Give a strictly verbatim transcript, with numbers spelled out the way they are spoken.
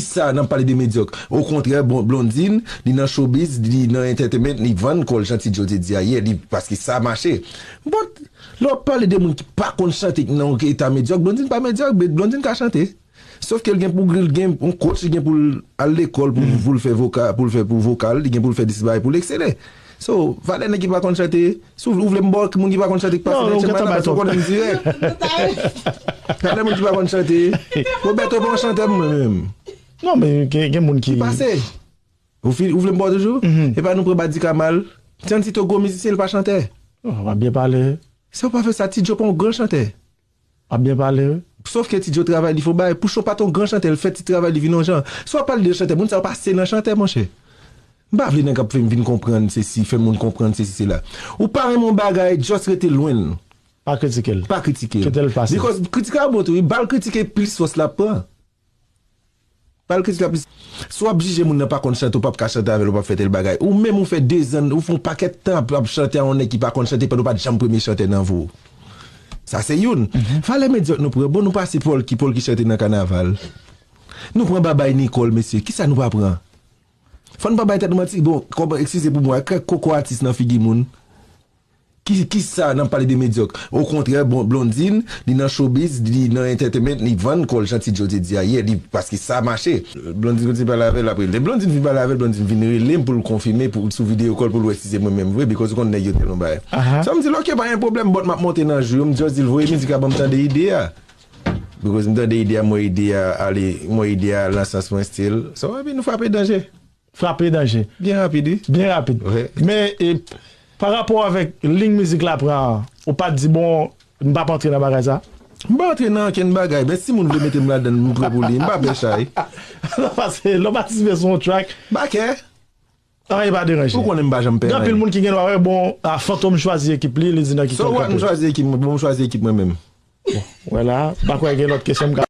Sa, n ap pale de medyòk. Okontrè, bon, Blondine, li nan showbiz, li nan entertainment, li vann kò l, jan Ti Joe te di a yè, li, paske sa mache. But, lè w ap pale de moun ki pa konn chante, ki nan yon eta medyòk, Blondine pa medyòk, Blondine ka chante. Sòf ke l gen pou l gen yon coach, li gen pou l al lekòl pou, pou l fè vokal, pou l fè pou vokal, li gen pou l fè dis bagay pou l eksele. So, valè nèg ki pa konn chante, si w vle m ba w moun ki pa konn chante ki pase nan tchèm nan, paske w konnen m dirèk. Valè moun ki pa konn chante. Roberto pa yon chantè mwen menm. Non, men gen, gen moun ki pase. Ou fi, ou vle m ba w toujou? E pa nou pran Badika mal. Tchanti to gwo mizisyen, li pa chantè. W ap byen pale. Si w pa fè sa, Ti Joe pa yon gran chantè. W ap byen pale, wi. Sòf ke Ti Joe travay li fè yon bagay. Pouchon pa t yon gran chantè, l fè ti travay li vin yon jan. Si w ap pale de chantè, moun sa yo pase nan chantè, monchè. M pa vle nèg ap fè m vin konprann sesi, fè moun konprann sesi, sela. Ou pa renmen yon bagay, just rete lwen l. Pa kritike l. Pa kritike l. Kite l pase. Because kritik la bon tou, wi. Ba l kritike plis fòs l ap pran. Ba l kritike plis. Si w ap jije moun nan pa konn chante, ou p ap ka chante avè l, ou p ap fè tèl bagay. Ou menm ou fè dezan, ou fè yon pakèt tan ap, ap chante a yon nèg ki pa konn chante pandan w pa t janm premye chantè nan vi w. Sa se youn. Valè medyòk nou pran. Bon, nou pase Pòlki, Pòlki chante nan kanaval. Nou pran Babay Nicole, mesye. Kisa nou pa pran? Fò n pa bay tèt nou manti. Bon, kòman, eskize pou mwen, kèk koko atis nan figi moun. Ki, kisa n ap pale de medyòk? Okontrè, bon, Blondine, li nan showbiz, li nan entertainment, li vann kò l, jan Ti Joe te di a yè, li, paske sa mache. Blondine kontinye pale avè l, apre lè Blondine fin pale avè l, Blondine vin rele m pou l konfime, pou, sou video call pou l wè si se mwen menm vre, because ou konn nèg yo tèlman bagay. So m di l, ok, pa gen pwoblèm, but m ap monte nan jou yo, m just di l voye mizik la ban m tande ide a. Because m tande ide a, m wè ide a ale, m wè ide a al nan sans mwen still. So, epi nou frape danje. Frape danje. Byen rapid, wi. Byen rapid. Men, e, pa rapò avèk liy mizik la pran an, ou pa t di, bon, m p ap antre nan bagay sa? M pa antre nan okenn bagay, men si moun vle mete m ladan l, m prè pou li. M pa pè chay. Non, paske lè w patisipe sou yon track, bakè. Anyen pa deranje. Ou konnen m pa janm pè anyen. Gen anpil moun ki gen dwa wè, bon, a, Fantom chwazi ekip li, li di nan ki kèl kote. So what, m chwazi ekip mwen, bon, m chwazi ekip mwen menm. Bon, wè la, m pa kwè gen lòt kesyon m ka